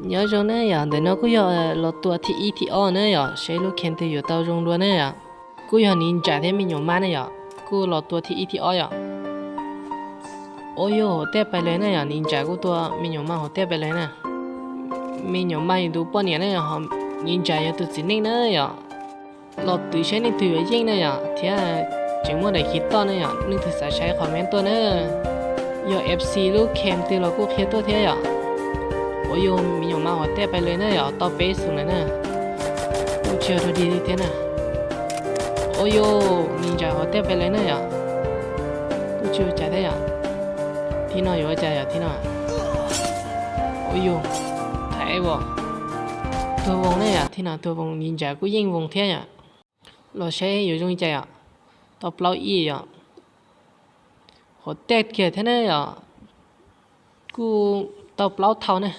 Nyob zoo na yom, ntawm no kuj yog los tua thib ib thib ob na yom, seb lub game twg yuav tau zoo dua na yom. Kuj yog Ninja thiab me nyuam ma na yom, kuj los tua thib ib thib ob yom. Ua yuj, hauv tej pais lawm na yom, Ninja kuj tua me nyuam ma hauv tej pais lawm na. Me nyuam ma yog tus poj niam na yom, Ninja yog tus txiv neej na yom. Los twv saib leej twg yuav yeej na yom, thiab tseem muaj daim khiv toj na yom, leej twg xav saib comment tuaj na. Yog F C lub game twg los kuj qhia tuaj thiab yom. Ua yuj, me nyuam ma hauv tej pais lawm na yom, tau peb xus lawm na. Kuj tsis yog dog dig li thiab na. Ua yuj, Ninja hauv tej pais lawm na yom. Kuj tsis ua cas thiab yom. Thib no yuav ua cas yom, thib no. Ua yuj, thaiv as, tuag voos na yom, thib no tuag voos, Ninja kuj yeej voos thiab yom. Los saib yuav zoo li cas yom. Tau plaub ib yom. Hauv tej kiag thiab na yom. Kuj tau plaub thaum na.